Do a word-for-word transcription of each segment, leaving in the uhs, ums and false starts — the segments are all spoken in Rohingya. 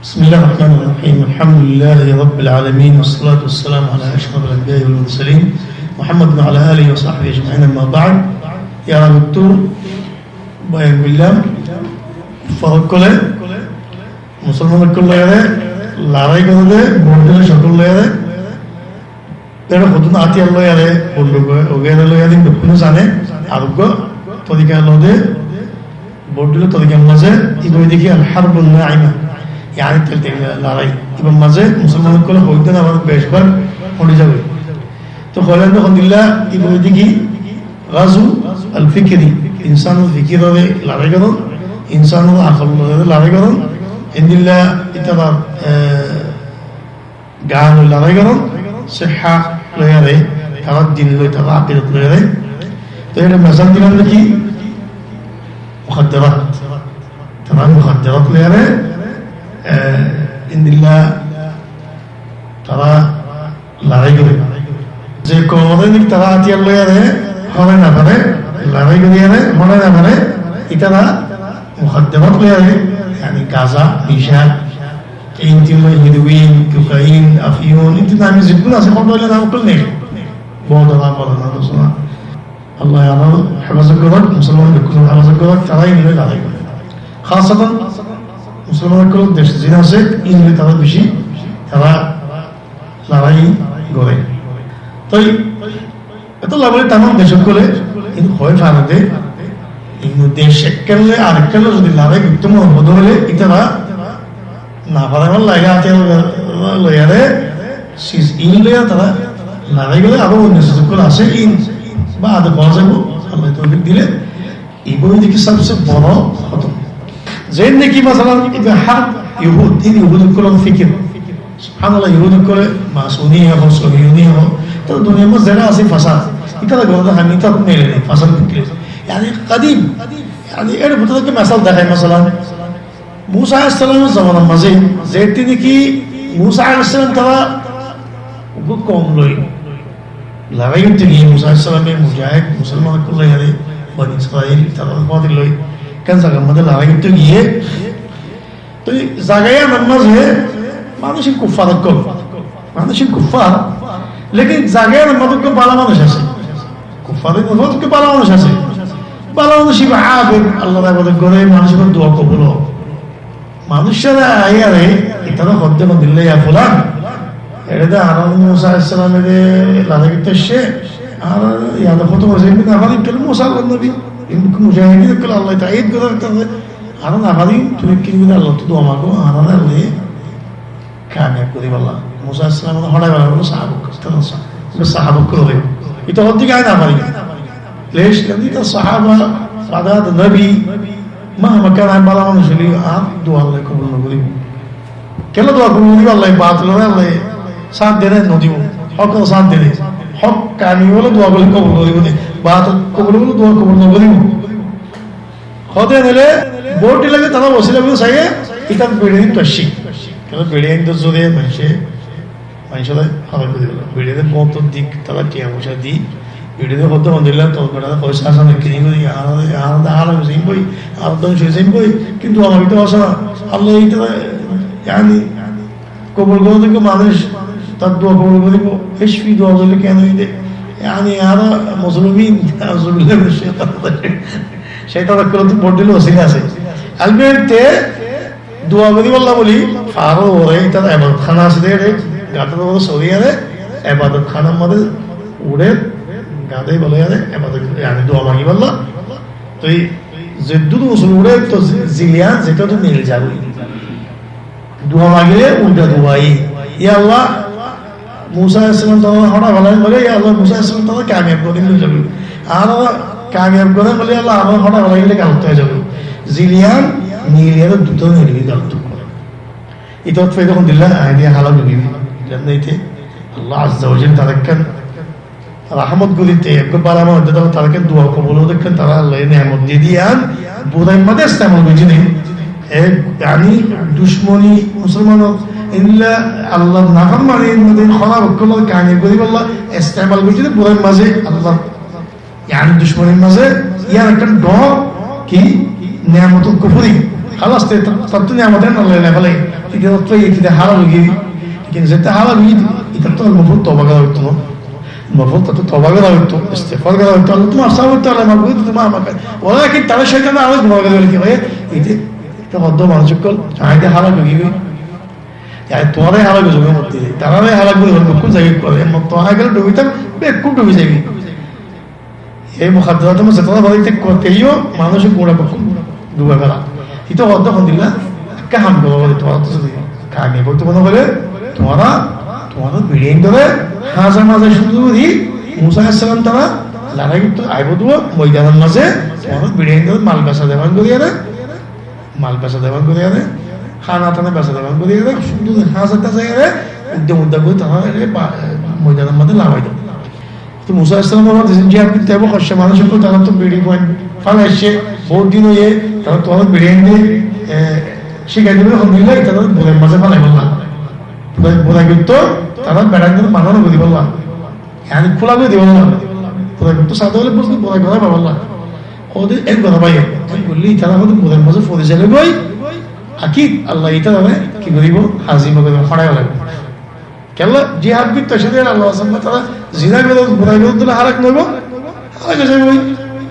بسم الله الرحمن الرحيم. الحمد لله رب العالمين، والصلاة والسلام على أشرف الأنبياء والمرسلين، محمد وعلى آله وصحبه أجمعين، أما بعد. Yar agottú boyan goillám, kuffar ókkole musolman ókkol loiyaré larái goré dé, bonduk ókkol loiyaré, ere hodún átiyar loiyaré, bonduk wagaira loiyaré, bekkúne zane, ar uggwá torika lode, bonduk torikar mazé, ibá hoiyé dé ki al-harbun na'ima, yani tel tel larái. Ibár mazé musolman ókkole hoiyé dé abar beci bár hori zaibo. Toi hoilé de hondilla, ibá hoiyé dé ki gazu al-fikri, insanor fikir loi larái gorón, insanor akol loi larái gorón, endilla ítara, eh, Gan loi larái gorón, sihha loiyaré, tará din loi, tará akidat loiyaré. Toi ere mesal dilam de ki, mukhaddarat. Tará mukhaddarat loiyaré, eh, endilla tará larái goré. Ze koum ore tará átiyar loiyaré, hore no fare, larái goriyaré, hore no fare, ítara mukhaddarat loiyaré, yani gaza, nisha, Fentanyl, heroin, cocaine, afyun, ítara nam zeggún asé, hoddilla nam ókkol né. Bodana, bodana, bodana. Allah ye añáre hefazot gorouk, musolman ókkol ye hefazot gorouk, tará ín loi larái goré. Khasatan musolman ókkol dec zin asé, ín loi tará beci, tará larái goré. Toi Etolla bóli tamam dec ókkole, kintu hoi fare de, kintu dec ekkán loi arekkán loi zodi larái goittó mone hoó de óile, ítara no fare, ítalla átiyar loiyaré, siz ín loiyaré tará larái goré, aró oinno siz ókkol asé, ín baade hoó zaibo, Allah ye toufik dile. Ibá óilde ki sobse boro hótona. Zeén niki, masalan, ibá harb Yuhud, ín Yuhud ókkolor fikir. Subhanallah, Yuhud ókkole Masuni hoó, Sohiyuni hoó, tará duniyar mazé zera asé fasad. Ítara goré de ham ítara mele nai, fasad ókkol. Yani kadim, yani er bútore ki mesal dekhái, masalan, Musa aláihis salamor zomanar mazé, zeéñtte niki Musa aláihis salam tará uggwá koum loi larái goittó giyé, Musa aláihis salame mujahid musolman ókkol loi, añáre Bani Israil, tará fáñti loi, ekkán zagar mazé larái goittó giyé. Toi zaga yíanor mazé manúic kuffar ókkol, manúic kuffar, lekin zaga yíanor mazé uggwá bála manúic asé. Kuffar ókkol mazé uggwá bála manúic asé. Bála manúic ibá abed, Allahr ebadot goré, manúic ibár dua kobul ó. Manúic sára aiyaré, ítara hoó de hondilla, ya fulan, ere de añára Musa aláihis salame de larái goittó aiccé, añára yar de hoto hoiyé, no fari, kiyólla Musa Allahr nobi, ín mujahidin ókkol, Allah ye taiyid goré, añára no fari, tui ki gorí, Allahttu dua mago, añára Allah ye kamiyab gorí bolla. Musa aláihis salam hoçai félaibo, sahaba ókkol, tará sa-, sahaba ókkol hoibo. Ítara hoó de ki añí no fari. Leis, kiyólla ítara sahaba, baade nobi, mahma kana bála manúic óileyo, añár dua Allah ye kobul no goríbo. Kiyólla dua kobul no goríbo Allah ye? Batil ore Allah ye sáñt diyé né no diyé? Hók ore sáñt diyé né? Hók kamiyab óile dua kobul no goríbo né? Batil kobul óile dua kobul no goríbo. Hoó de noóile bóut lage tará wosila gorí saiyé, ítara beçi din toccé. Kiyólla beçi din to zore maincé, maincóre hára gorí dilo. Beçi din bóut dik, tará tiya foicá di, beçi din hoó de hondilla, tor beçare hoó sasa no kini gorí, añára, añára hára gorí zaiboi, añára dóngco ói zaiboi, kintu añára ítara asé na, Allah ye ítara, yani, kobul gorí de manúic, tar dua kobul goríbo, H P dua goille kiyá no óiye de? Yani, añára mozlumin, nauzubillah minash shaitanir rajim. Cóitan ókkolottu bóut dile wosila asé. Almuhim te dua goríbolla bóli, faáror uore ítara ebadot hána asé de, ere gadár uore sori ere ebadot hánar mazé uçé, gadá bóli ere ebadot, yani dua magibólla. Toi zeddúr usul uçé to zi-, ziliyan zeddúr nil zagói. Dua magile ulta dua, "Ya Allah, Musa aláihis salam tará hoçai félai bóle, ya Allah, Musa aláihis salam tará kamiyab gorí dile zagói. Añára kamiyab gorí bóle, ya Allah, añára hoçai félai gile galot ói zagói." Ziliyan niliyaré dutó niliyaré galot ói. Ítara fáide hondilla, añí diya hála gorí. Jannaite Allah azza wa jalla tará ekkán rahmot gorí de, eggwá bála manúic de, tará, tará ekkán dua kobul ó de, ekkán tará Allah ye nemot di diyan, burai mazé estemal goijjé de. E, yani, ducmoni musolmanor, endilla Allahr naformani mazé, hóraf ókkolore kamiyab goríbolla estemal goijjé de, burai mazé Allah, yani ducmonir mazé, yián ekkán dor ki, nemotor kufuri. Hálas, te ta-, tattú nemot en Allah ye no félaiye. Ite to ite halak ói giyói, lekin zete halak ói giyói, ite to mofrud toba gora óito no. Mofrud to toba gora óito, istigfar gora óito, Allah to maf sá óito, Allah maf gori dito, maf gori. Walakin tara cóitane aró gumra gori dilo ki, ite, ite hoddo manúc ókkol, ite halak ói giyói. Yani tuáñra halak ói giyói, tará halak ói giyói, bekkún zai giyói, emma tuáñra gele dubitam, bekkún dubi zai giyói. Ei mukaddarat or maze zetólla bála ite korte giyó manúic gura bekkún dubai fela. Ite hoó de hondilla, ekká ham goró de tuáñra to sodi kamiyab óito mone hoile, tuáñra, tuáñra bidiain dóre, hañsa maze cúndor gori, Musa aláihis salam tará lorai goittó aibó de moidan or maze, tuáñra bidiain dóre mal besa de ban gori ere, mal besa de ban gori ere, hána tána besa de ban gori ere, cúndor gori hañsa tása ere, udda udda gori tará ere ba-, moidan or maze labai do. To Musa aláihis salam ore diyé, jihad goittó aibó, hoiccé manúic ókkol, tará to bidi fuain félai aiccé, bout din óiye, tará tuáñra bidiain dóre, e, cíkai dibo, hondilla, tará burai maze félai bolla. Burai, burai goittó, tará beçain dóre mana no gori bolla. Yani kúla gori dibo bolla. Burai goittó sade óile buzdi, burai gora bolla. Óde ek gora bái, ek goille tará óde burai maze fori zaibo goi, akid Allah tarare ki goribo, hazima goribo, horai félaibo. Kiyólla jihad goittó aiccé de Allah subhanahu wa ta'ala, zina goré, burai goré de óile halak no óibo, halak ói zaibo.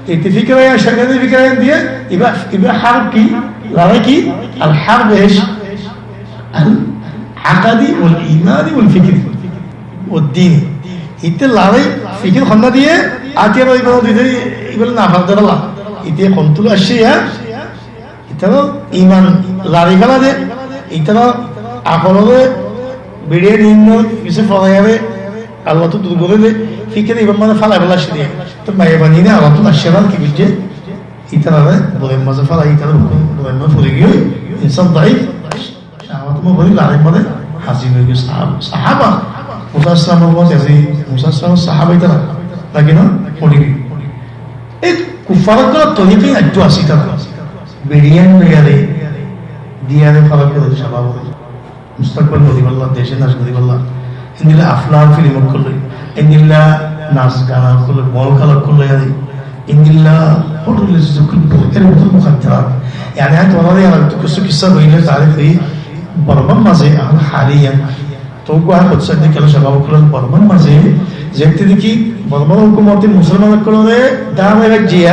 Ite fikir aiccé, cóitane fikir aiccé de, iba, iba harb ki, lorai ki, al harb esh al aqadi wal imani wal fikri wad dini. Ite lorai fikir honna de, atiyar iba de, iba no fare de Allah. Ite hontú aiccé ya, Itará iman lari fela de, itará akolore bidiya din no fise forai ere, Allah to dur gore de, fikir ibar maze felai fela aiccé de. To maiyafuain ne Allah to aiccé de ki goijje, itarare burai maze felai, itará burai maze fori giyói, insan daif, cahawat or maze lari maze hazir ói giyói sahab-, sahaba. Musa aláihis salam or maze, Musa aláihis salam sahaba itará, naki na? Ói giyói. Ei kuffar ókkolor torika aijjó asé tará. Bidiyan loiyaré, diyare farak goré, sabab goré. Mustakbal gori bolla, dece nac gori bolla. Endilla aflam filim ókkol loi, endilla nac gana ókkol loi, mol kela ókkol loiyaré, endilla hotel lesi ókkol loi, er bútore mukaddarat. Yani añí tuáñrare yar age kissú kissa hoile, tarif hoi, Bormar maze ehón haliyan Tóu uggwá hotá hoiccé de kiyólla, sabab ókkol, Bormar maze zeéñtte de ki Bormar hókumote musolman ókkolore dhára raikké,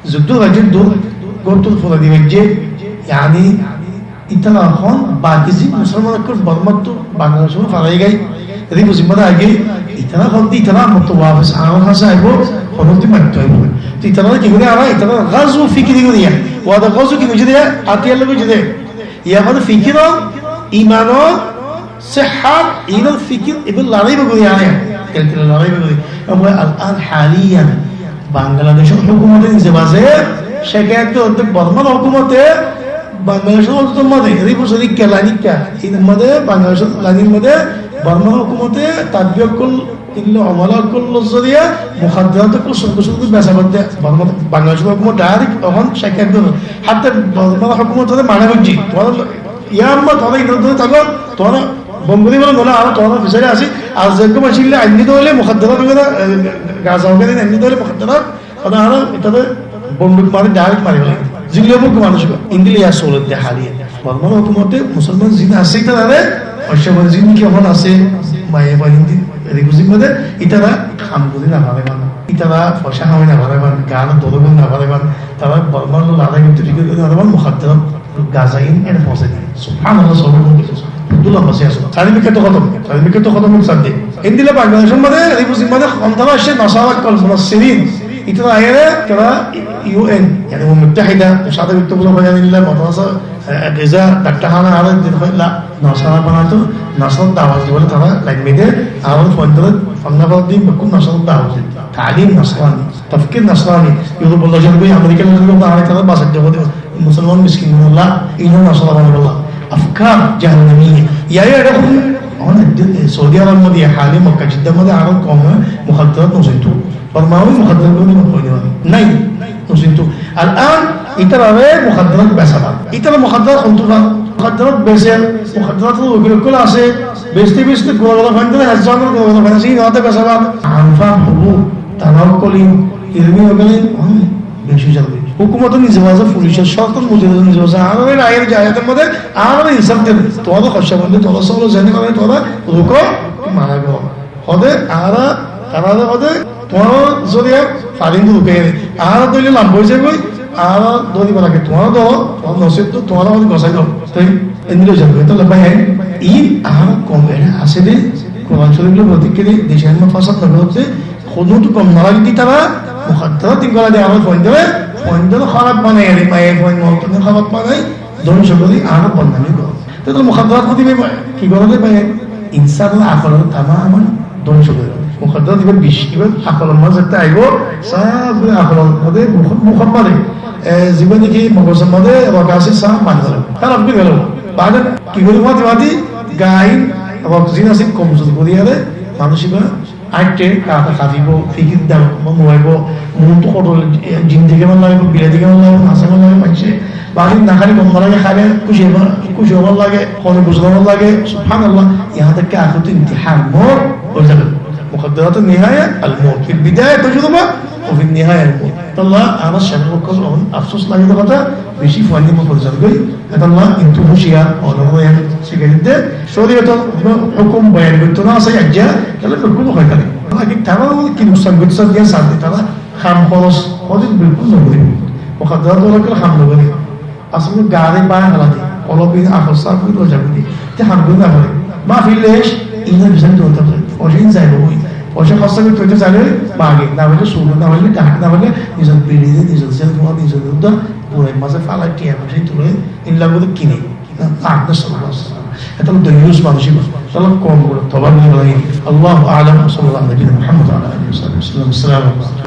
zuddú raikké, dur góttu fora di raikké, yani, itará ehón baki ze musolman ókkol Bormattú Bangladecót farai giyói, refugee maze aigiyói, itará ehón de itará añáttú wafes añár hañsé aibó, ehón de maittú aibó. Te itará ki gorí añára, itará gazwa fikiri gorí, wada gazwa ki goijjé de, atiyar loi goijjé de. Yar fore fikir, iman, sehhat, iín or fikir, iín or lorái gorí añára. Tel tel lorái gorí. Abar al-an haliyan Bangladecór hókumote nize baze cekayet gorer de Bormar hókumote Bangladecór hókumotor maze, eri bosori ke lain ikká, iín or maze Bangladecór lain or maze Bormar hókumote tablig ókkol Illa omala ókkol zoriya mukaddarat ókkol cúru cúru besa bad de, Bormar, Bangladecór hókumot direct ehón cekayet gorer. Hatta Bormar hókumotore mana goijjé, tuáñra yar maze tuáñra iín or dóri táko, tuáñra bon gorí felo, noóile añára tuáñrar fisore así. Ar ze hókumot asé, añára ainné de óile mukaddarat, e, Gaza ókkol ainné de óile mukaddarat, Óda añára ítare bonduk mari, direct mari félai. Zigila bonduk mari, endilla soler de haliyan. Bormar hókumote musolman zin asé ítarare, occá mari zin ki ehón asé, maiyafuain zin, refugee maze, ítara ham gorí no fare fán. Ítara foicá hamai no fare fán, gan dóri no fare fán. Tará Bormar loi lorái goitté fikir gorí no fare fán, mukaddarat Gaza in ere foóñsai diye. Subhanallah, sobor gorí. Abdullah Masih asé. Sarí bikká to hótom. Sarí bikká to hótom ói sar de. Endilla Bangladecór maze, refugee maze, hon tará asé, Nasara ókkol, Munassirin. Ítara aiyóre, tará U N, yani Umam Muttahida, sáde bikká bula hoya nilla, madrasa, e, giza, daktarhána, ar din hoila, Nasara banaito, Nasara dawat dibole tará lagmé de, ar fondoro, fondoro din, bekkún Nasara dawat de. Talim Nasrani. Tafkir Nasrani, Europe or loi, America r loi, añára tará basai de hoó de, Musolman miskin ókkol, iín ore Nasara banai bolla. Afkar jahannamiya. Yá, yá, ere hoó, ehón, e, Saudi Arab maze, hali Mekka Jidda maze, añárar koume mukaddarat no sinto. Borma oi mukaddarat no sinto. Nai, no sinto. Al-an, itarare mukaddarat besa bad. Itara mukaddarat hontú fá, mukaddarat beser, mukaddarat or wokil ókkol asé, beste beste gura gura fuain dóre, hezar gura gura fuain asé, iín ore besa bad. Anfal hobo, tara ókkol in, ilmi ókkol in, hmm, beci joldi. Hókumote nize base, fulice, sorkar mozdurote nize base, añára raiyore jaiyat or modde añára insáf de, tuáñra hoicca bondó, tuáñra sólo zene faro tuáñra ruko, mara goró. Hoóde añára, tarare hoóde tuáñra zoriya farin rukai de. Añára dóille lamba ói zaiboi, añára dóribar age tuáñra dóro, tuáñra nosib to, tuáñra hoóde gosái do. Toi endilla ói zaibo. Etolla bái, in añára koum ere asé de, Kuran Corif loi bóle de, decor modde fasad no gorótte, Hudud gom no lage de tará, muhaddarat din gola de añárar fuaindóre, fuaindóre hóraf banai, ar maiyafuain morotfuain hóraf banai, dóngco gorí añárar bodnami gorer. Te to muhaddarat hodi bái, ki gorer de bái? Insánor akolore tamam dóngco gorer. Muhaddarat iba bic, iba akolor mazé zette aibo, sab gorí akolor mazé muk-, mukor mazé, e, ziba niki mogozor mazé rog asé sab mari félaibo. Hóraf gorí félaibo. Baade ki gorí mati mati, gain, rog zin asé komzur gorí félaibo, manúic iba Aitte, kata kafibo, fikir dam, nuaibo, muúntu hotor, e, jin deki emon lagibo, bilai deki emon lagibo, nasa emon lagibo, maincé. Baári na háile gom no lage, háile kúci emon, kúci emon lage, hone buzon emon lage, subhanallah, yián táke ahérottú intihá mot ói zaibo. Muqaddaratun nihaya al mot. Fil bidaya tajruba, wa fil nihaya al mot. Tolla añára céc ókkol ehón afsús lage de hotá, beci fuain nimma forizon goi, Etolla kintu huciyar, onora yián sikai dite, córiyotor hókum boyan goitto no asé, aijja, tóile bilkul hoi fare. Lakin tará ki nuksan goittó, yián sar de, tará ham horos hodir bilkul no goribo. Mukaddarat ókkol ham no gore. Asole gari bái halade, kolob in akol saf gori loza gori. Te ham gori no fare. Mahfil ec, inor bisar dóri táke. Foicá in zaibo goi. Foicá horsa gori toite zaile, mage, no faile sur, no faile dahak, no faile nizor biri, nizor zel, nizor udda, Kurai mazé fálai tiya foicá tulai, illa gori kine. Ar sallallahu alaihi wasallam. Etolla dayyus manúic iba. Etolla koum gora toba gori félaiye. Allahu a'lam, wa sallallahu ala nabiyyina Muhammad wa ala alihi wa sahbihi wa sallam. Assalamu alaikum.